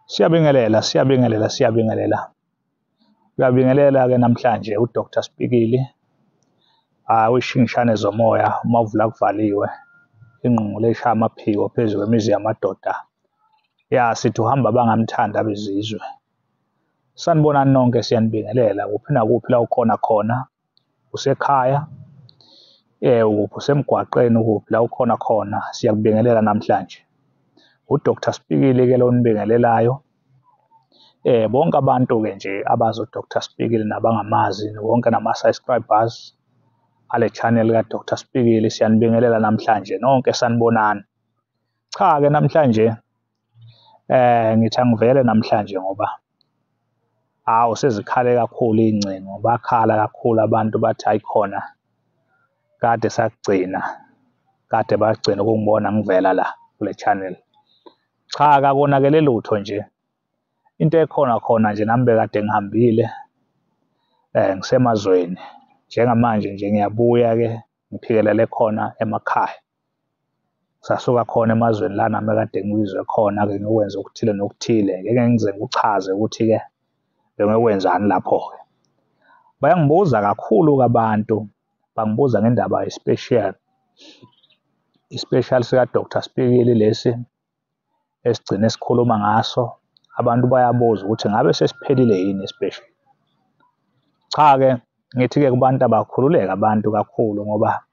Siyabingelela, siyabingelela, siyabingelela. Uyabingelela-ke namhlanje uDr Spikili, uyishingishane zomoya, umavula kuvaliwe, ingqungqulu eshaya amaphiko phezu kwemizi yamadoda. Ya, sithi uhamba abangamthandi abezizwe. Sanibonani nonke, siyanibingelela kuphi nakuphi la ukhona khona, usekhaya, ukuphi, usemgwaqeni, ukuphi la ukhona khona, siyakubingelela namhlanje. UDr Spikili-ke lo onibingelelayo. Bonke abantu-ke nje abazi uDr Spikili nabangamazi, wonke nama-subscribers ale channel ka-Dr Spikili, siyanibingelela namhlanje nonke, sanibonani. Cha-ke namhlanje ngithi angivele namhlanje ngoba hawu sezikhale kakhulu iy'ngcingo, bakhala kakhulu abantu bathi hayi khona kade sakugcina, kade bagcina ukungibona ngivela la kule channel. Cha, akakonakele lutho nje, into ekhona khona nje nami bekade ngihambile ngisemazweni njengamanje nje ngiyabuya-ke ngiphikelele khona emakhaya. Sasuka khona emazweni la nami ekade ngibizwe khona-ke ngiyokwenza okuthile nokuthile, ngeke ngize ngikuchaze ukuthi-ke bengiyokwenzani lapho-ke. Bayangibuza kakhulu-ke abantu, bangibuza ngendaba ye-special, i-special sika-Dr Spikili lesi esigcine sikhuluma ngaso. Abantu bayabuza ukuthi ngabe sesiphelile yini i-special. Cha-ke ngithi-ke kubantu abakhululeke abantu kakhulu ngoba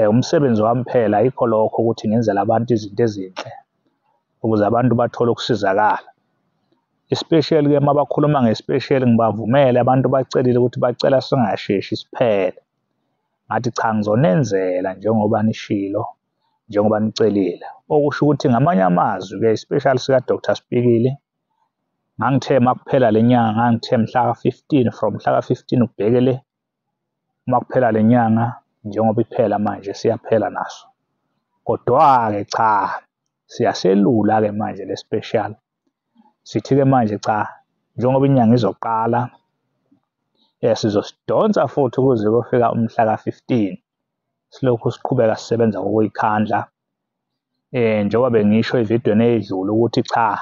umsebenzi wami phela ayikho lokho ukuthi ngenzele abantu izinto ezinhle ukuze abantu bathole ukusizakala. I-special-ke uma bakhuluma nge-special ngibavumele, abantu bacelile ukuthi bacela singasheshi siphele. Ngathi cha, ngizonenzela njengoba nishilo, njengoba nicelile. Okusho ukuthi ngamanye amazwi-ke i-special sika-Dr Spikili, ngangithe uma kuphela le nyanga, ngangithe mhla ka-15, from mhla ka-15 ubheke le, uma kuphela le nyanga, njengoba iphela manje siyaphela naso. Kodwa-ke cha, siyaselula-ke manje le special. Sithi-ke manje cha, njengoba inyanga izoqala, sizosidonsa futhi ukuze kuyofika umhla ka-15. Silokhu siqhubeka sisebenza ngokuyikhandla. Njengoba bengisho evidweni eyedlule ukuthi cha,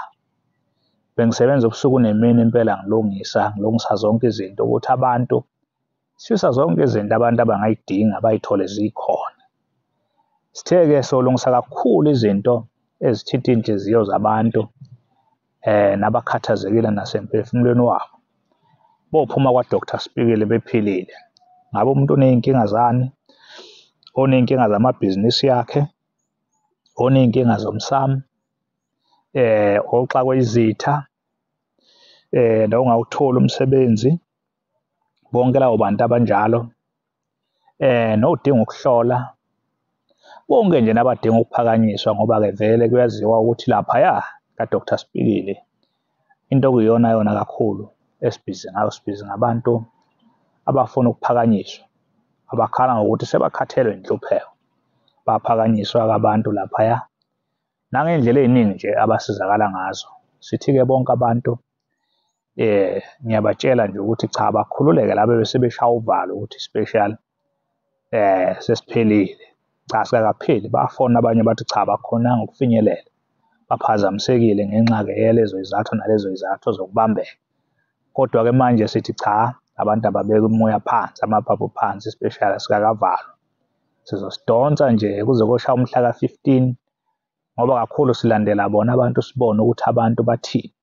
bengisebenza ubusuku nemini impela ngilungisa zonke izinto ukuthi abantu, sifisa zonke izinto abantu abangayidinga bayithole zikhona. Sithe-ke solungisa kakhulu izinto ezithinta iy'nhliziyo zabantu nabakhathazekile nasemphefumulweni wabo. Bophuma kwa-Dr Spikili bephilile. Ngabe umuntu uney'nkinga zani, oney'nkinga zamabhizinisi yakhe, oney'nkinga zomsamo, oxakwe izitha, nongawutholi umsebenzi, bonke labo bantu abanjalo, nodinga ukuhlola, bonke nje nabadinga ukuphakanyiswa, ngoba-ke vele kuyaziwa ukuthi laphaya ka-Dr Spikili into okuyiyona yona kakhulu esibhizi ngayo, sibhizi ngabantu abafuna ukuphakanyiswa, abakhala ngokuthi sebakhathelwe inhlupheko. Baphakanyiswa-ke abantu laphaya nangendlela ey'ningi nje abasizakala ngazo. Sithi-ke bonke abantu ngiyabatshela nje ukuthi cha, bakhululeke laba besebeshaya uvalo ukuthi special sesiphelile. Cha, sikakapheli. Bafona abanye bathi cha, bakhonanga ukufinyelela, baphazamisekile ngenxa-ke yalezo y'zathu nalezo y'zathu zokubambeka. Kodwa-ke manje sithi cha, abantu ababeke umoya phansi, amaphaphu phansi, special sikakavalwa. Sizosidonsa nje kuze koshaya umhla ka-15, ngoba kakhulu silandela bona abantu, sibone ukuthi abantu bathini.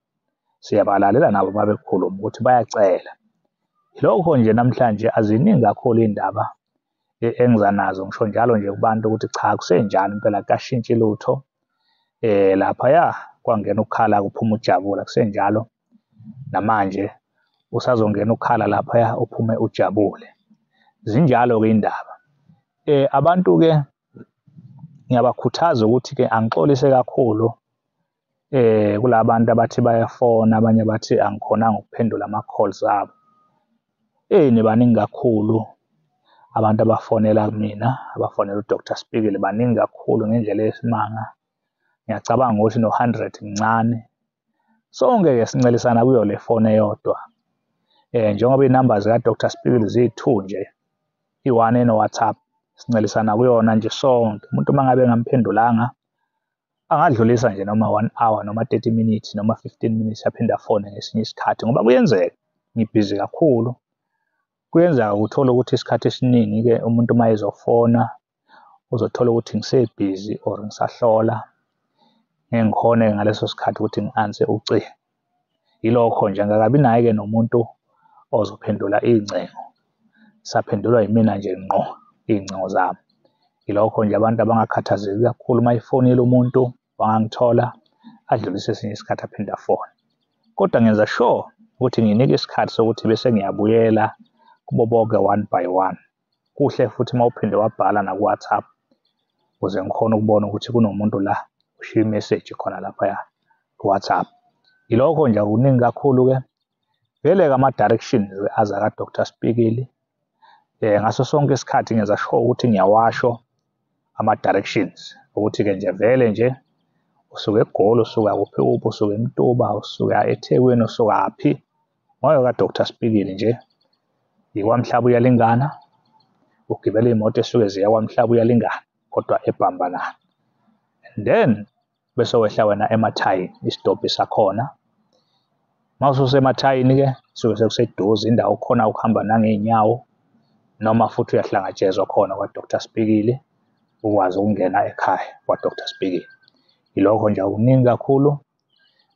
Siyabalalela nabo uma bekhuluma ukuthi bayacela. Lokho nje namhlanje aziningi kakhulu iy'ndaba engiza nazo, ngisho njalo nje kubantu ukuthi cha, kusenjalo impela, akukashintshi lutho. Laphaya kwangena ukukhala kuphuma ujabula, kusenjalo namanje usazongena ukukhala laphaya uphume ujabule. Zinjalo-ke iy'ndaba. Abantu-ke ngiyabakhuthaza ukuthi-ke angixolise kakhulu kulabantu abathi bayafona, abanye bathi angikhonanga ukuphendula ama-calls abo. Nibaningi kakhulu abantu abafonela kumina, abafonela uDr Spikili, baningi kakhulu ngendlela eyisimanga. Ngiyacabanga ukuthi no-100 mncane. Sonke-ke sincelisana kuyo le phone eyodwa. Njengoba iy'namba zika-Dr Spikili ziyi-2 nje, i-1 eno-WhatsApp, sincelisana kuyona nje sonke. Umuntu uma ngabe engamphendulanga Angadlulisa nje noma 1 hour noma 30 minutes noma 15 minutes aphinde afone ngesinye isikhathi, ngoba kuyenzeka ngibhizi kakhulu. Kuyenzeka uthole ukuthi isikhathi esiningi-ke umuntu uma ezofona uzothola ukuthi ngisebhizi or ngisahlola, ngeke ngikhone ngaleso sikhathi ukuthi ngi-answer ucingo. Yilokho nje, angikakabi naye-ke nomuntu ozophendula iy'ngcingo, saphendulwa yimina nje ngqo iy'ngcingo zami. Yilokho nje, abantu abangakhathazeki kakhulu uma efonile umuntu wangangithola, adlulise esinye isikhathi aphinde afone, kodwa ngenza sure ukuthi ngiyinika isikhathi sokuthi bese ngiyabuyela kubo bonke one by one. Kuhle futhi uma uphinde wabhala naku-WhatsApp, ukuze ngikhone ukubona ukuthi kunomuntu la ushiye imeseji khona laphaya ku-WhatsApp. Yilokho nje, akuningi kakhulu-ke. Vele-ke ama-directions aza ka-Dr Spikili, ngaso sonke isikhathi ngenza sure ukuthi ngiyawasho ama-directions, ukuthi-ke nje vele nje usuke eGoli, usuka kuphi kuphi, usuka eMtuba, usuka eThekwini, usukaphi, moyo ka-Dr Spikili nje, iKwaMhlaba uyalingana, ugibela iy'moto esuke ziya KwaMhlaba uyalingana, kodwa eBhambanana. And then bese wehla wena emathayini, isitobhi sakhona. Uma ususemathayini-ke suke sekuseduze, indawo khona ukuhamba nangey'nyawo, noma futhi uyahlangatshezwa khona kwa-Dr Spikili, ukwazi ukungena ekhaya kwa-Dr Spikili. Yilokho nje, akuningi kakhulu.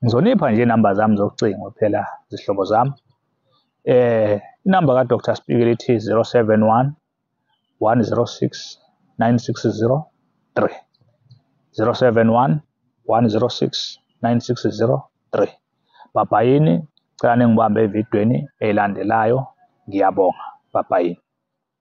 Ngizonipha nje iy'namba zami zocingo phela, zihlobo zami. Inamba ka-Dr Spikili ithi 071 106 960 3, 071 106 960 3. Bhabhayini, cela ningibambe evidweni elandelayo. Ngiyabonga, bhabhayini.